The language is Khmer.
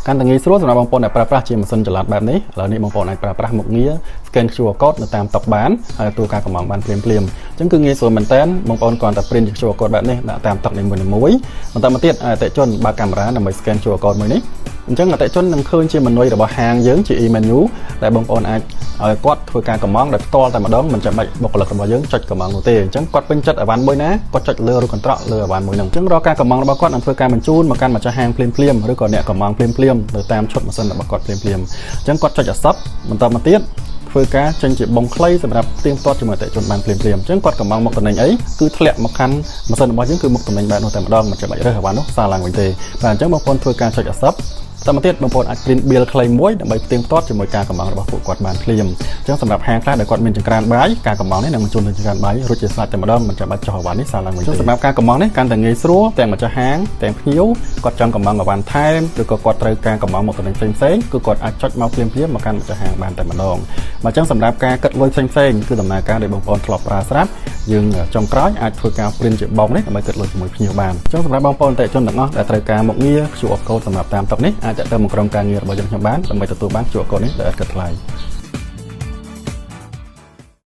កាន់តែងាយស្រួលសម្រាប់បងប្អូនដែលប្រើប្រាស់ជាម៉ាស៊ីនចល័តបែបនេះឥឡូវនេះបងប្អូនអាចប្រើប្រាស់មុខងារ scan QR code នៅតាមតុបានហើយទទួលការកម្ម៉ង់បានភ្លាមភ្លាមអញ្ចឹងគឺងាយស្រួលមែនតើបងប្អូនគ្រាន់តែ print ជា QR code បែបនេះដាក់តាមតុនីមួយៗបន្តមកទៀតអតិថិជនបើកកាមេរ៉ាដើម្បី scan QR code មួយនេះអញ្ចឹងអតិថិជននឹងឃើញជា menu របស់ហាងយើងជា e-menu ដែលបងប្អូនអាចឲ្យគាត់ធ្វើការកម្ម៉ង់ដោយផ្ទាល់តែម្ដងមិនចាំបាច់បុគ្គលិករបស់យើងចុចកម្ម៉ង់នោះទេអញ្ចឹងគាត់ពេញចិត្តអីវ៉ាន់មួយណាគាត់ចុចលើរូបកន្ត្រកលើអីវ៉ាន់មួយហ្នឹងអញ្ចឹងរាល់ការកម្ម៉ង់របស់គាត់នឹងធ្វើការបញ្ជូនមកកាន់ម្ចាស់ហាងភ្លាមភ្លាមឬក៏អ្នកកម្ម៉ង់ភ្លាមភ្លាមទៅតាមឈុតម៉ាស៊ីនរបស់គាត់ភ្លាមភ្លាមអញ្ចឹងគាត់ចុច accept បន្តមកទៀតធ្វើការចេញជាបងខ្លីសម្រាប់ផ្ទៀងផ្ទាត់ជាមួយអតិថិជនបានភ្លាមភ្លាមអញ្ចឹងគាត់កម្ម៉ង់មុខតំណែងអីគឺធ្លាក់មកកាន់ម៉ាស៊ីនរបស់យើងគឺមុខតំណែងបែបនោះតែម្ដងមិនចាំបាច់រើសអីវ៉ាន់នោះសារឡើងវិញទេបាទអញ្ចឹងបងប្អូនធ្វើការចុច accept តមកទៀតបងប្អូនអាច print bill ខ្លីមួយដើម្បីផ្ទៀងផ្ទាត់ជាមួយការកម្ម៉ង់របស់ពួកគាត់បានភ្លាមអញ្ចឹងសម្រាប់ហាងខ្លះដែលគាត់មានចង្ក្រានបាយការកម្ម៉ង់នេះនឹងបញ្ជូនទៅចង្ក្រានបាយរួចជាស្រេចតែម្ដងមិនចាំបាច់ចុះអីវ៉ាន់នេះសារឡើងវិញទេសម្រាប់ការកម្ម៉ង់នេះកាន់តែងាយស្រួលទាំងម្ចាស់ហាងទាំងភ្ញៀវគាត់ចង់កម្ម៉ង់អីវ៉ាន់ថែមឬក៏គាត់ត្រូវការកម្ម៉ង់មុខទំនិញផ្សេងៗគឺគាត់អាចចុចមកភ្លាមៗមកកាន់ម្ចាស់ហាងបានតែម្ដងបាទអញ្ចឹងសម្រាប់ការគិតលុយផ្សេងៗគឺដំណើរការដែលបងប្អូនធ្លាប់ប្រើស្រាប់យើងចុងក្រោយអាចធ្វើការ print ជាបងនេះដើម្បីគិតលុយជាមួយភ្ញៀវបានអញ្ចឹងសម្រាប់បងប្អូនអតិថិជនទាំងអស់ដែលត្រូវការមុខងារ QR code សម្រាប់តាមតុនេះអាចទាក់ទងមកក្រុមការងាររបស់យើងខ្ញុំបានដើម្បីទទួលបាន QR code នេះដោយឥតគិតថ្លៃ។